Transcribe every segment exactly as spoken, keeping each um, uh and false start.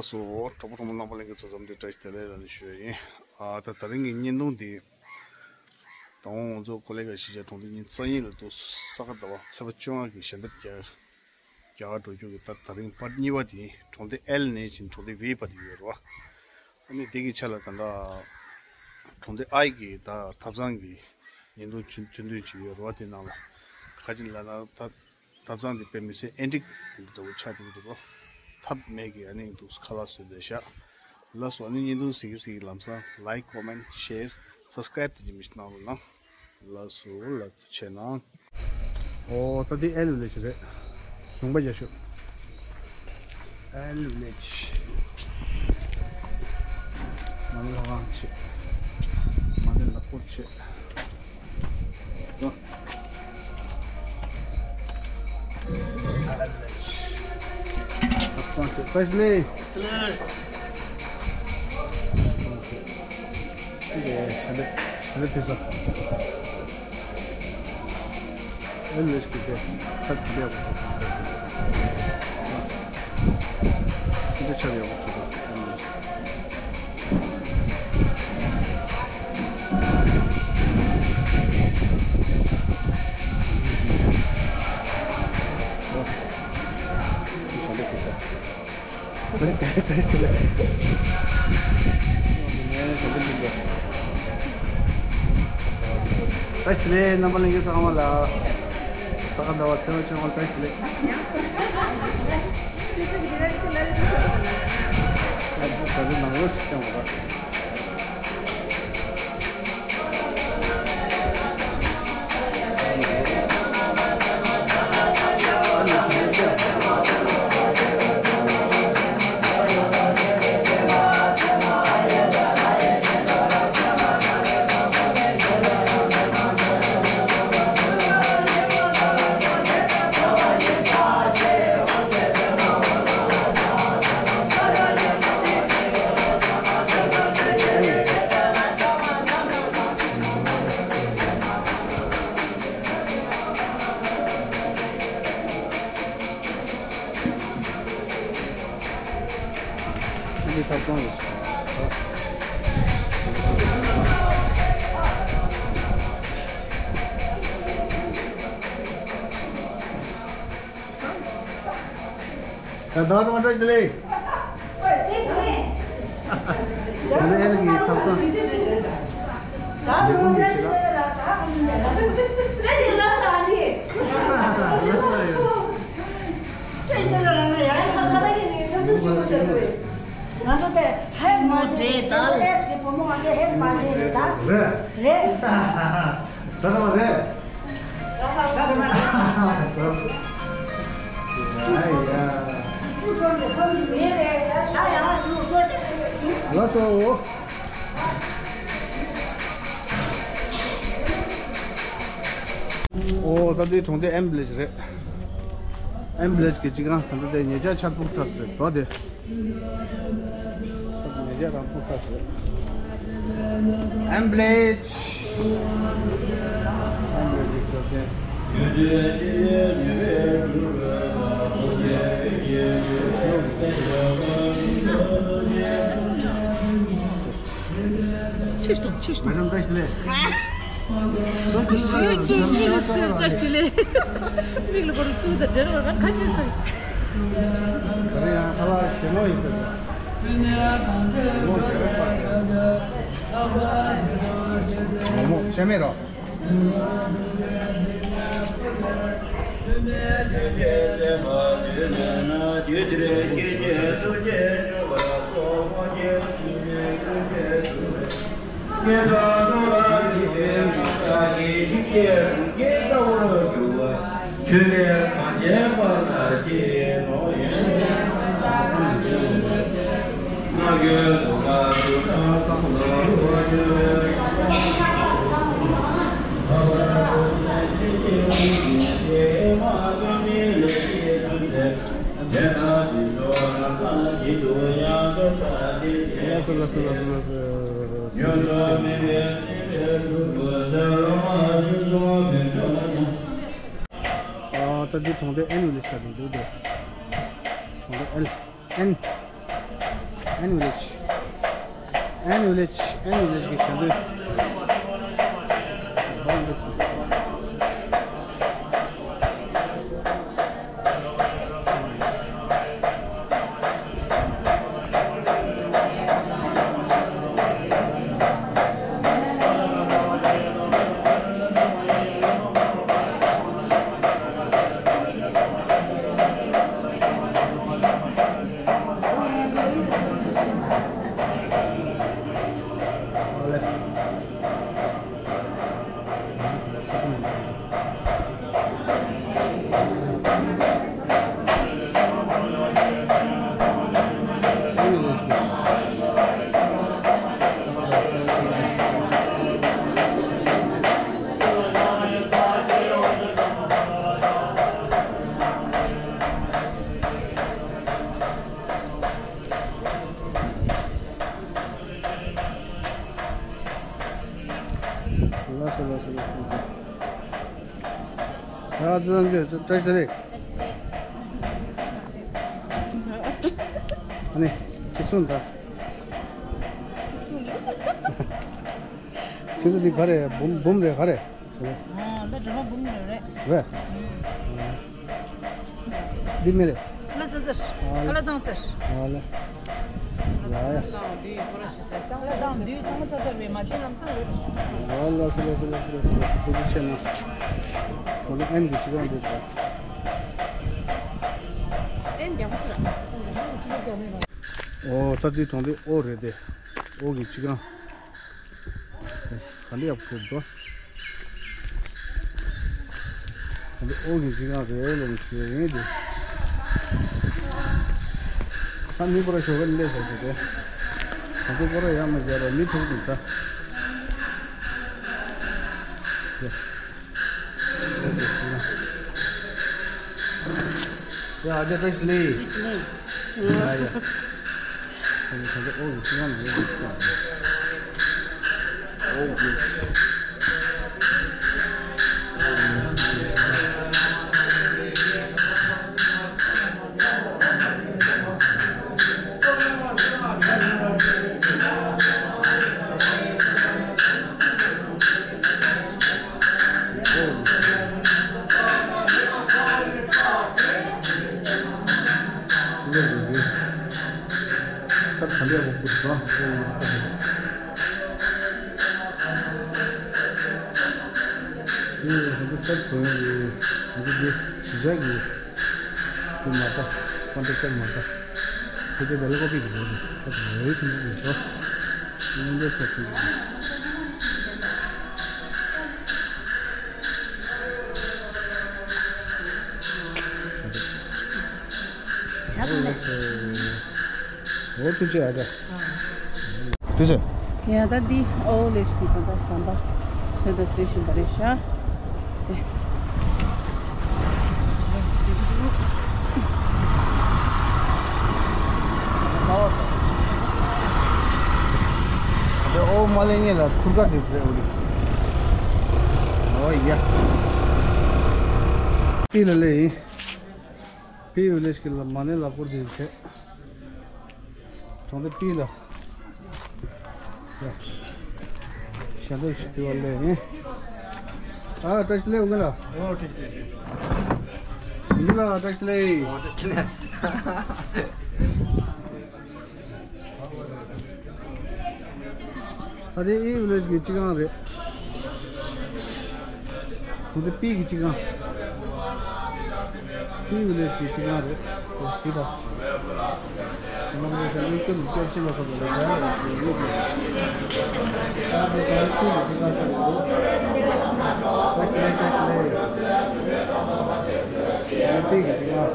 སོ། གྲོགས་པོ་གྲོགས་མོ་རྣམ་པ་ལྷན་རྒྱས་ཚོ་འཛོམས་ཏེ་བཀྲ་ཤིས་བདེ་ལེགས་ལབ་ནས་ཞུ་ཡ་ཡིན། ཨ་ད་དེ་རིང་གི་བརྙན་ཐུང་འདི། ད་འོང་ང་ཚོ་གོ་ལེ་ག་གཞིས་ཆགས་གྲོང་སྡེ་ཉི་ཤུ་རྩ་གཉིས་ལ་འདུག་ས་ག་ཟླ་བ་ཚེས་པ་བཅོ་ལྔ་གི་ཞལ་འདེབས་རྒྱག་རྒྱ་གར་འགྲོ་རྒྱུ་གི་ད་དེ་རིང་པར་གཉིས་པ་དེ་ཡིན། གྲོང་སྡེ་ཨེལ་ནས་བཞིན་གྲོང་སྡེ་ཝེ་བར་དུ་ཡོད་རེད་བ། ཨ་ནི་དེ་གི་ཆ་ལ་ད་ལྟ་གྲོང་སྡེ་ཨའི་གི་ད་ཐབ་ཚང་གི་བརྙན་ཐུང་ཐུང་ཐུང་ཅིག་ཡོད་རེད་བ། དེ་ནང་ལ་ཁ་ཅིག་ལ་ན་ད། ཐབ་ཚང་འདི་དཔེ་མི་སྲིད་ཨེ་འགྲིག་འདྲ་བོ་ཆགས་འདུག་འདུག་གོ། ཐབས་མེད་ཀྱི་ཨ་ནི་འདུག་ཁ་ལག་བཟོས་བསྡད་ཤག་ལགས་སོ། ཨ་ནི་བརྙན་ཐུང་གཟིགས་ཀྱི་གཟིགས་ཀྱི་ལམ་སང་ལའིཀ་ཀོ་མེན་ཤེར་སབ་སི་ཀ་རེབ་དེ་ཅིག་མི་ཤེས་གནང་རོགས་གནང་། ལགས་སོ། ལགས་སོ། ཆེ་གནང་། ཨོ་ད་འདི་ཨེལ་ཝི་ལེཇ་རེད། ལུང་པ་རྒྱ་ཤོག་ཨེལ་ཝི་ལེཇ། མ་ཎི་ལྷ་ཁང་ཆེ། མ་ཎི་ལ་སྐོར་ཆེ། ཨེལ་ཝི་ལེཇ། བཀྲ་ཤིས་བདེ་ལེགས། བདེ་ལེགས། ཞལ་འདེབས་ཞལ་འདེབས་ཕུལ་ས། ཨེ་ལེ་ཤི་དེ་ཁ་ཁ་ལེ་བ། འདི་ཆ་ལེ་བ་ཚོ་དང་། ཞལ་འདེབས་ཕུལ་ས། བཀྲ་ཤིས་བདེ་ལེགས། རྣམ་པ་ལྷན་རྒྱས་ཚང་མ་ལ་ས་ག་ཟླ་བ་ཚེས་པ་བཅོ་ལྔ་བཀྲ་ཤིས་བདེ་ལེགས། ད་དུང་ནང་ལོགས་ཅིག་བཏང་བ། འདི་ཐབ་ཚང་རེད། ད་ད་ད་བཀྲ་ཤིས་བདེ་ལེགས། བདེ་ལེགས་ཀྱི་ཐབ་ཚང་། ལས་ཁུངས་ཀྱི་ཞལ་ལག་ལགས་སོ་ཡོད། ང་ཚོ་དེ་ཧེ་མ་བོ་མོ་འདྲེ་དང་། ཨེ་སི་གི་བུ་མོ་ང་ཚོ་ཧེ་མ་འདྲེ་རེད་ད། རེད། རེད། ད་ད་མ་རེད། ལགས་སོ། ཨོ་ད་ལྟའི་གྲོང་སྡེ་ཨེམ་བི་ལེཇ་རེད། ཨེམ་བི་ལེཇ་གི་སྤྱི་ཁང་ད་ལྟ་དེ་ཉེ་ཆར་ཆར་སྤུག་ཚར་སོང་འགྲོ་དེ། ཉེ་ཆར་རང་སྤུག་ཚར་སོང་། ཨེམ་བི་ལེཇ། ཨེམ་བི་ལེཇ་གི་མཆོད་རྟེན། ཆུ་གཏོང་། ཆུ་གཏོང་། མེ་ཏོག་ཏོག་ཞིག་ལས། ཞིག་ཏུ་མི་ལ་ཚུར་བཅར་ཏེ་ལས། མིག་ལ་བོར་ཚུར་དང་འབྲེལ་བར་ཁ་ཆེ་ཟེར། ད་རེས་ཡང་ཁ་ལག་ཞིམ་མོ་ཡིན་ཟེར། ཞིམ་མོ་དེ་རེད་པ། མོག་མོག་བཤད་མེད་རོ། ལགས་སོ་ལགས་སོ་ལགས་སོ་ལགས་སོ། ཨ་ད་འདི་གྲོང་སྡེ་ཨེན་ཝི་ལེཇ་ཆགས་ཀྱི་འདུག་དེ། གྲོང་སྡེ་ཨེན། ཨེན། N Village, N Village, N Village གི་ཞལ་འདོན། ལགས་སོ་ལགས་སོ་ལགས་སོ། ཡ་ཙི་ཙམ་ཅོ་བཀྲ་ཤིས་བདེ་ལེགས། ཨ་ནི་ཅི་གསུང་ད། ཁྱེད་ཚོ་འདི་ག་རེ་འབུམ་འབུམ་རེད་ག་རེ། ཨ་ད་སྒྲོལ་མ་འབུམ་རེ་རེད། རེད། ཨ། འདི་མི་རེད། ཁ་ལག་ཚ་ཚར། ཨ་ལེ། ཁ་ལག་བཏང་ཚར། ཨ་ལེ། ཡ་ཡ། ཁ་ལག་བཏང་དུས་ཚང་མ་ཚ་ཚར་བས་མ་བྱན་ལམ་སང་རེད། ཨ་ལ་སི་ལ་སི་ལ་སི་ལ་སི་ལ་སི་ཐུགས་རྗེ་ཆེ་གནང་། ད་ལོ་ཨེན་གྱི་ཅི་གང་འདུག་ད། ཨེན་རྒྱ་མ་ཚོ་ར། ཨོ་ད་དེ་གྲོང་སྡེ་ཨོ་རེད་དེ། ཨོ་གི་ཅི་གང་། ག་འདྲ་ཡག་པོ་ཟེར་འདུག་ག་འདྲ་ཨོ་གི་ཅི་གང་རེད་ལབ་ནས་ཞུ་ཡ་ཡིན་དེ། ད་མི་པོ་ར་ཞོགས་ཀ་ནས་སླེབས་ཟེར་ཞུ་དེ། ག་ཚོད་པོ་ར་ཡག་མ་རྒྱག་ར་མི་ཐུག་འདུག་ད། ཨོ་གི་ཅི་གང་། ཡ་ཨ་ཅག་བཀྲ་ཤིས་བདེ་ལེགས། བཀྲ་ཤིས་བདེ་ལེགས། ཡ་ཡ། ཨ་ནི་ད་ལྟ་ཨོ་གི་ཅི་གང་ནས་ཡོད་འདུག་ཨོ་གི། ཁྱེད་ཚོ་ཆབ་སྲིད་ཀྱི་ཁྱེད་ཚོ་འདི་གཞིས་ཆགས་ཀྱི་དེ་མ་ལྟ། ཀོན་ཊེག་ཊར་མ་ལྟ། ཁྱེད་ཚོ་བེ་ལ་ཀོ་པི་གི་ལོ་རེད། ཆབ་སྲིད་རེ་རེ་ཆེན་པོ་གི་ལོ། གླིང་རྒྱལ་ཆབ་སྲིད་ཀྱི། ཇ་འཐུང་ལེ། འོ་ཐུགས་རྗེ་ཆེ་ཨ་ཅག་དུས་ཚོད། ཡ་ད་འདི་ཨོ་ལེ་ཤི་ད་ད་ཟམ་པ་བཟོས་ད་བཟོས་བཞིན་པ་རེད་ཤག་ཨོ་མ་ལེ་ངེད་ལ་ཁུར་ཀ་དེ་རེད་འོ་ལེ། ཨོ་ཡ། ཕི་ལ་ལེ་ཡིན། ཕི་ཝི་ལེཇ་གི་ལ་མ་ཎི་ལ་སྐོར་དེ་བྱས། གྲོང་སྡེ་པི་ལ། ཞལ་འདེབས་ཞུ་དུས་བ་ལས་ནི། ཨ་བཀྲ་ཤིས་བདེ་ལེགས་འོང་གི་ལ། ཨོ་བཀྲ་ཤིས་བདེ་ལེགས། འོང་གི་ལ་བཀྲ་ཤིས་བདེ་ལེགས། ཨོ་བཀྲ་ཤིས་བདེ་ལེགས། ད་དེ་ཨི་ཝི་ལེཇ་གི་སྤྱི་ཁང་རེད། གྲོང་སྡེ་པི་གི་སྤྱི་ཁང་། ཨི་ཝི་ལེཇ་གི་སྤྱི་ཁང་རེད། ཨོ་སི་ད། ང་ཚོ་ཞལ་འདོན་སྐྱོར་སྐྱོར་ཕྱིན་པ་ཁོ་ཚོ་ལ་ཞལ་ལག་ཞུ་ཡོད་ཀྱི། ད་དེ་ཚང་མ་ཁུལ་གྱི་སྤྱི་ཁང་ཆགས་ཀྱི་འདུག་བཀྲ་ཤིས་བདེ་ལེགས། བཀྲ་ཤིས་བདེ་ལེགས། ཞལ་འདོན་པི་གི་སྤྱི་ཁང་།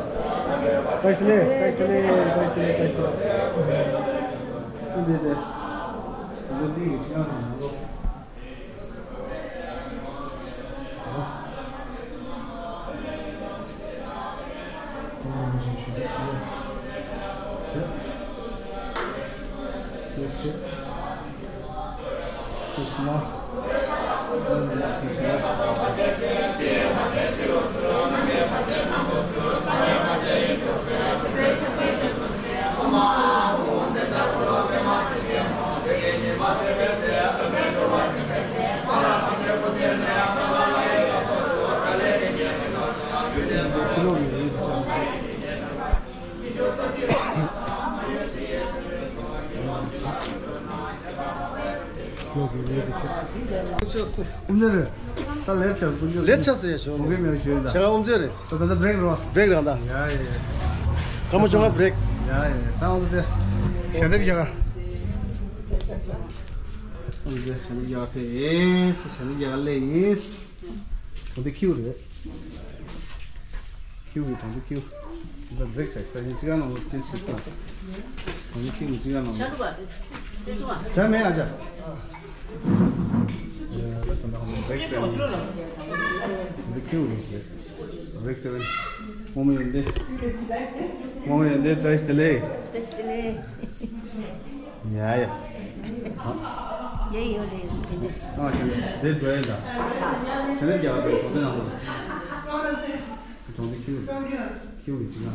བཀྲ་ཤིས་བདེ་ལེགས། བཀྲ་ཤིས་བདེ་ལེགས། བཀྲ་ཤིས་བདེ་ལེགས། བཀྲ་ཤིས་བདེ་ལེགས། ཨ་འདི་དེ། ཞལ་འདོན་པི་གི་སྤྱི་ཁང་ནང་ལོགས། ཨུམ་ཛེ་རེད། ད་ལེར་ཆགས་སུ་ལེར་ཆགས་སུ་ཡ་ཞོ་ལོ་གི་མེད་ཞོ་ད་ཞག་ཨུམ་ཛེ་རེད། ད་ད་ད་བྲེག་རོ་བྲེག་རང་ད་ཡ་ཡ་ཡ། ཁ་མོ་ཆུང་ང་བྲེག་ཡ་ཡ་ཡ། ད་ཨུམ་ཛེ་ཞལ་འདེབས་རྒྱག་ག་ཨུམ་ཛེ་ཞལ་འདེབས་རྒྱག་ག་ཕེ་ཡིན། ཞལ་འདེབས་རྒྱག་ག་ལེ་ཡིན། གྲོང་སྡེ་ཁྱིའུ་རེད། ཁྱིའུ་གི་གྲོང་སྡེ་ཁྱིའུ། འདི་འདྲ་བྲེག་ཆགས་ཁ་ཡིན་ཅི་ག་ནང་ལ་ཏིས་སི་ཏང་། གྲོང་སྡེ་ཁྱིའུ་གི་ཅི་ག་ནང་ལ། བྱ་མེད་ཨ་ཅག་ཡ་ད་ནང་ལ་བྲེག་ཆགས་ཡིན། གྲོང་སྡེ་ཁྱིའུ་རེད་ཟེར། བྲེག་ཆགས་ཡིན། རྨོ་མོ་ཡོན་ཏན། རྨོ་མོ་ཡོན་ཏན་བཀྲ་ཤིས་བདེ་ལེགས། བཀྲ་ཤིས་བདེ་ལེགས། ཡ་ཡ། ཡ་ཡོད་རེད་དེ་འདྲ། ཨ་ཞེ་ནས་དེ་འགྲོ་ཡིན་ད། ཞེ་ནས་རྒྱ་གར་གྲོང་སྡེ་ནང་ལ། གྲོང་སྡེ་ཁྱིའུ། ཁྱིའུ་གི་ཅི་ག་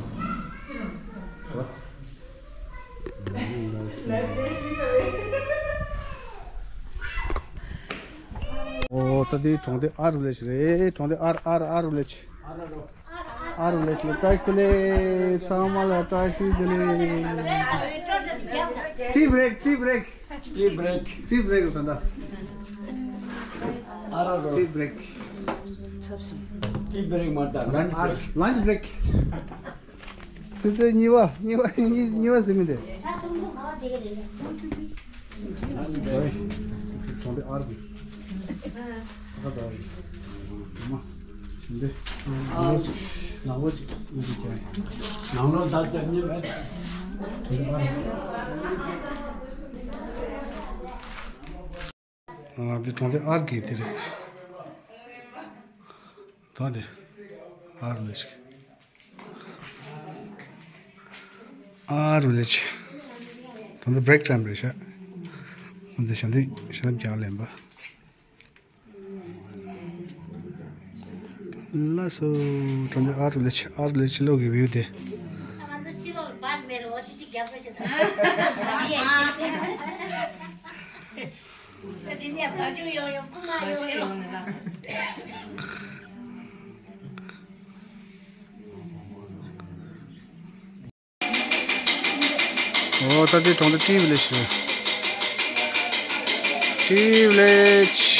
ཨོ་ད་དེ་གྲོང་སྡེ་ཨར་ཝི་ལེཇ་རེད། གྲོང་སྡེ་ཨར་ཨར་ཨར་ཝི་ལེཇ། ཨ་རོ་ལེས་ལེ་བཀྲ་ཤིས་བདེ་ལེགས། ཚང་མ་ལ་བཀྲ་ཤིས་བདེ་ལེགས། Tea break, tea break. Tea break. Tea break ད་ད། ཨ་རོ་རོ། Tea break. Tea break མ་ད་lunch break. Lunch break. ཚེ་ཚེ་གཉིས་པ་གཉིས་པ་གཉིས་གཉིས་པ་ཟིན་མི་འདུག་གྲོང་སྡེ་ཨར་གི། ས་ཁ་དར་གི། མ། ཞིང་སྡེ། ནག་པོ་ཅིག་ནག་པོ་ཅིག་ཡོད་ཀྱི་ཀྱང་། ནང་ལོགས་ད་ལྟ་གཉིས་མེད། གྲོང་སྡེ་ཨར་གི། ཨ། འདི་གྲོང་སྡེ་ཨར་གི་དེ་རེད། ད་འདི་ཨར་ལེ་ཅིག་ཨར་ཝི་ལེ་ཇི། ད་ལྟ་བྷི་རེག་ཊའིམ་རེད་ཤག་འདི་ཞལ་འདེབས་ཞལ་འདེབས་རྒྱག་ལེན་པ། ལགས་སོ། གྲོང་སྡེ་ཨར་ཝི་ལེ་ཇི། ཨར་ཝི་ལེ་ཇི་ཕྱི་ལོགས་ཀྱི་བིའུ་དེ། ཨོ་ད་དེ་གྲོང་སྡེ་ཊི་ཝི་ལེ་ཇི་རེད། ཊི་ཝི་ལེ་ཇི།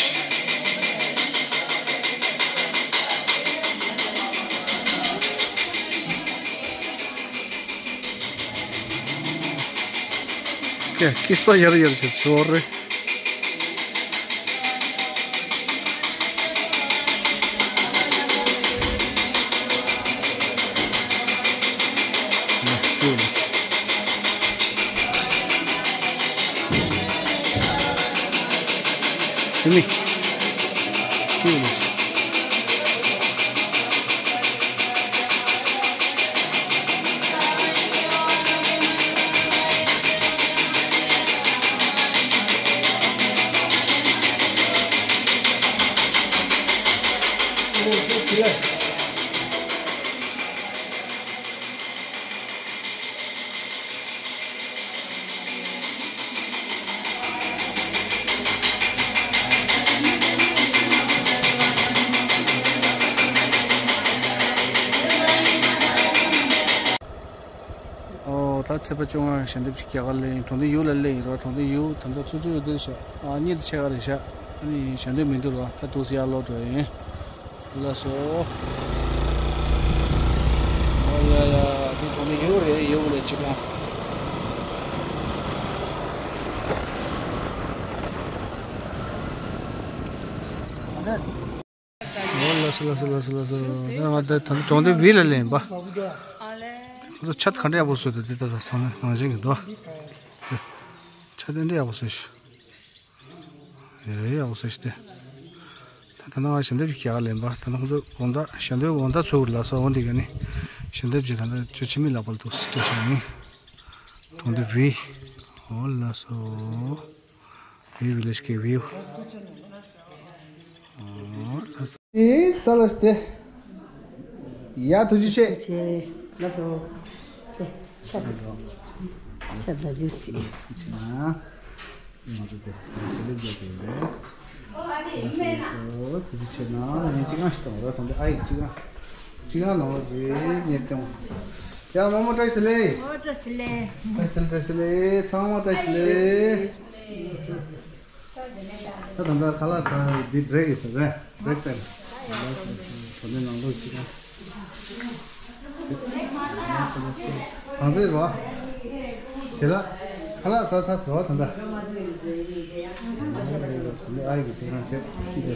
ཀེ་ཀི་སོ་ཡར་ཡར་བྱེད་ཚོར་རེད། དེ་མི། དེ་མི། ཨོ་ད་ཚེས་པ་བཅོ་ལྔ་ཞལ་འདེབས་ཅིག་རྒྱག་ག་སླེབས་ཡིན། གྲོང་སྡེ་ཡུལ་ལ་སླེབས་ཡིན་རོ། གྲོང་སྡེ་ཡུལ་ད་ལྟ་ཚུར་ཚུར་འདིར་བཞག་ཨ་གཉིད་ཆེ་ག་རེད་བཞག་ཨ་ནི་ཞལ་འདེབས་མི་འདུག་རོ། ད་འདུག་སེ་ཡར་ལོག་འགྲོ་ཡིན། ལགས་སོ། ཨོ་ཡ་ཡ། འདི་གྲོང་སྡེ་ཡུལ་རེད། ཡུལ་ལ་ཅི་གང་། ཨོ་ལགས་སོ་ལགས་སོ་ལགས་སོ་ལགས་སོ། ད་ང་ད་ད་གྲོང་སྡེ་བི་ལ་སླེབས་ཡིན་པ། ཁོ་ཚོ་ཆ་ག་འདྲ་ཡག་པོ་བཟོས་འདུག་འདི་ད་ད་ཚང་མ་ནང་བཞིན་གྱི་འདུག་ཆ་དེ་འདྲ་ཡག་པོ་བཟོས་ཤག་ཡ་ཡ་འོ་ཟེར་ཞིག་སྟེ། ད་ད་ནང་ཞལ་འདེབས་ཀྱི་རྒྱག་ལེན་པ་ད་ནང་ཁོ་ཚོ་དགོང་དག་ཞལ་འདེབས་དགོང་དག་ཚུགས་ལ་སོ་འོ་འདི་ག་ནི་ཞལ་འདེབས་ཀྱི་ད་ནང་ཆུ་ཆི་མི་ལག་པར་འདུག་སྤྲད་ཤག་ཡིན། གྲོང་སྡེ་བི། འོ་ལ་སོ། བི་ཝི་ལེཇ་ཀེ་བིའུ། འོ་ལ་སོ། ཨེ་ས་ལ་སྟེ། ཡ་ཐུགས་རྗེ་ཆེ། ཆེ། ལགས་སོ། ཤ་ཤ་ད་ཇུས་སི། ང་ཚོ་དེ་ཞལ་འདེབས་རྒྱག་གི་ཡོད་རེད། ང་ཚོ་ཐུགས་རྗེ་ཆེ་གནང་། ངས་གཅིག་རྐང་ཞིག་གཏོང་རོགས་སོང་དེ་ཨ་ཡིག་གཅིག་རྐང་། ཁྲི་ཁང་ནང་ལོགས་ཀྱི་ཉེར་སྐྱོང་། ཡ་མོ་མོ་བཀྲ་ཤིས་བདེ་ལེགས། ཨོ་བཀྲ་ཤིས་བདེ་ལེགས། བཀྲ་ཤིས་བདེ་ལེགས། བཀྲ་ཤིས་བདེ་ལེགས། ཚང་མ་བཀྲ་ཤིས་བདེ་ལེགས། ད་ད་ལྟ་ཁ་ལག་ཟ་བའི་འདི་བྷི་རེག་ཡིན་ཟེར་བས། བྷི་རེག་ཊའིམ། དོ་ནས་ནང་ལོགས་ཅིག་གང་ཟེར་རོ། ཞེ་ལ། ཁ་ལག་ཟ་ཟ་ཟ་བ་ད་ལྟ། དོ་ནས་ཨ་ཡི་གི་ཅིག་གང་བྱེད། འདི།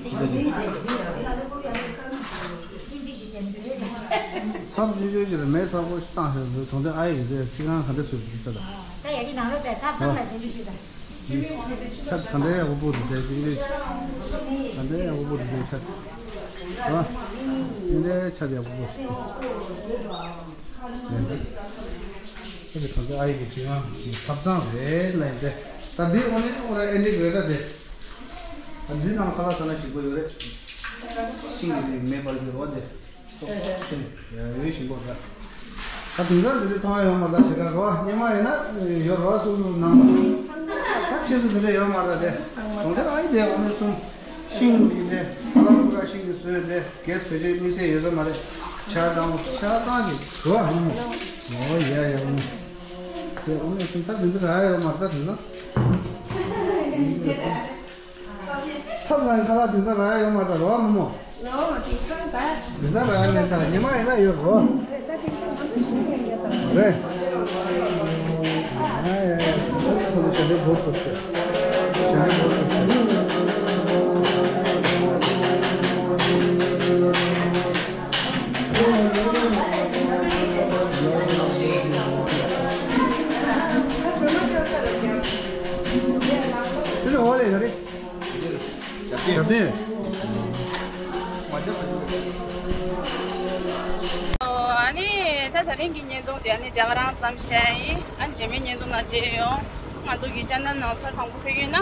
འདི་འདི། ཐབ་ཆུ་ཆུ་ཅིག་ལ་མེ་ཚ་པོ་བཏང་ཤག་འདུག་དོ་ནས་ཨ་ཡི་གི་ཅིག་གང་ག་འདྲ་བཟོས་འདུག་ད་ལྟ། ད་ཡ་གི་ནང་ལོགས་དེ་ཐབ་ཚང་ལ་དེ་འདྲ་ཞུས་ད། ཆ་ག་འདྲ་ཡག་པོ་འདུག་དེ་ཅི་འདྲ་ཞིག་ག་འདྲ་ཡག་པོ་འདུག་དེ་ཆ། ཨ། འདི་འདྲའི་ཆ་ཡག་པོ་འདུག་དེ་ག་འདྲ་ཨ་ཡི་གི་ཅིག་ཡང་ཐབ་ཚང་རེད་ལབ་ཡིན་ཏེ། ད་འདི་འོ་ནི་འོ་ར་ཨེ་འདྲ་རེད་ད་དེ། ད་འདི་ནང་ཁ་ལག་ཟ་ན་ཞིམ་པོ་ཡོད་རེད། ཤིང་གི་མེ་འབར་གྱི་རོ་དེ། ཡ་ཡོད་ཞིམ་པོ་རེད། ད་དེང་སང་འདི་འདྲ་མཐོང་ཡ་ཡོད་མ་རེད་ད་ཞེ་དྲག་རོ། སྔོན་མ་ཡིན་ན་ཡོད་རོ་སོ་སོ་ནང་ལ། ད་ཕྱིས་སུ་འདི་འདྲ་ཡོད་མ་རེད་དེ། གང་ལྟར་ཨ་ཡི་དེ་འོ་ནི་གསུམ། ཤིང་གི་དེ་ཧ་ལམ་པུ་ར་ཤིང་གི་བཟོས་དེ་གེས་བེད་སྤྱོད་དམིགས་བསལ་ཡོད་ས་མ་རེད། ཆ་དང་ཆ་དང་གི་རོ་ཧ་མོ། ཨོ་ཡ་ཡ་ཧ་མོ། དེ་འོ་ནི་གསུམ་ད་འདི་འདྲ་རག་ཡ་ཡོད་མ་རེད་ད་དེང་སང་། ཐབ་ལ་ཁ་ལག་དེང་སང་རག་ཡ་ཡོད་མ་རེད་ད་རོ་མོ་མོ། ལོ་དེང་སང་ད། དེང་སང་རག་ཡ་མེད་ད་ཉི་མ་ཡིན་ན་ཡོད་རོ། རེད་ད་དེང་སང་ང་ཚོ་ཤི་ཡ་ཡོད་ད། རེད། ཨ་ཡ་ཡ་ཁོ་ཚོ་ཞལ་འདོན་འབོར་ཚོ་ཞེས། ཞལ་འདོན་འབོར་ཚོ་ཞེས། ཅོ་ཅོ་འོག་ལ་ཡོད་རེད། ཞབས་བརྟན། ཨ་ནི་ད་དེ་རིང་གི་བརྙན་ཐུང་དེ་ཨ་ནི་དེ་ག་རང་ཙམ་བཤད་ཡིན། ཨ་ནི་རྗེས་མའི་བརྙན་ཐུང་ནང་མཇལ་ཡོང་། ང་ཚོ་གི་ཆེ་ནལ་ནང་ཚར་དང་པོ་ཕེབས་ཀྱི་ཡིན་ན་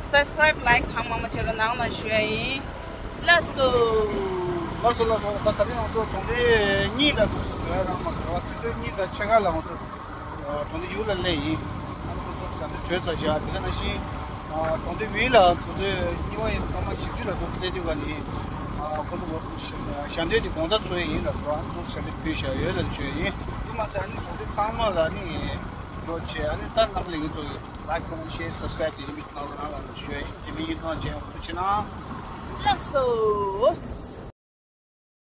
སབ་སི་ཀ་རའིབ་ལའིཀ་གང་མང་མང་བྱེད་རོགས་གནང་ལ་ཞུ་ཡ་ཡིན། ལགས་སོ། ལགས་སོ་ལགས་སོ། ད་དེ་རིང་ང་ཚོ་གྲོང་སྡེ་གཉིས་ལ་འདུག་ཟེར་རང་མ་ག་བ་ཆུ་ཚོད་གཉིས་དང་ཕྱེད་ཀ་ལ་ང་ཚོ་གྲོང་སྡེ་ཡུལ་ལ་སླེབས་ཡིན། ཨ་ནི་ཁོ་ཚོ་ཞལ་འདོན་གྲོལ་ཚར་བཞག་དེ་ག་ནང་བཞིན་གྲོང་སྡེ་བིའི་ལ་ང་ཚོས་གཉིས་པ་ཡིན་སྐར་མ་བཞི་བཅུ་ལ་འདུག་སླེབས་དུས་ག་ནི་ཁོ་ཚོ་ཞལ་འདོན་དེ་དགོང་དག་ཚོགས་ཡིན་ལ་ཁོ་ཚོ་ཞལ་འདོན་ཕུལ་བཞག་ཡོད་ལ་ཞུ་ཡིན། དེ་མ་ཟད་ཨ་ནི་གྲོང་སྡེ་ཚང་མ་ལ་ནི་འགྲོ་བྱེད་ཨ་ནི་ད་རྣམ་པ་ལྷན་རྒྱས་ཚོ་ལའིཀ་ཀོ་མེན་ཤེར་སབ་སི་ཀ་རའིབ་དེ་བཞིན་མི་གནང་རོགས་གནང་ལ་ཞུ་ཡིན། དེ་མི་ཡིན་གནང་བྱས་ཡོང་ཐུགས་ཆེ་གནང་། ལགས་སོ།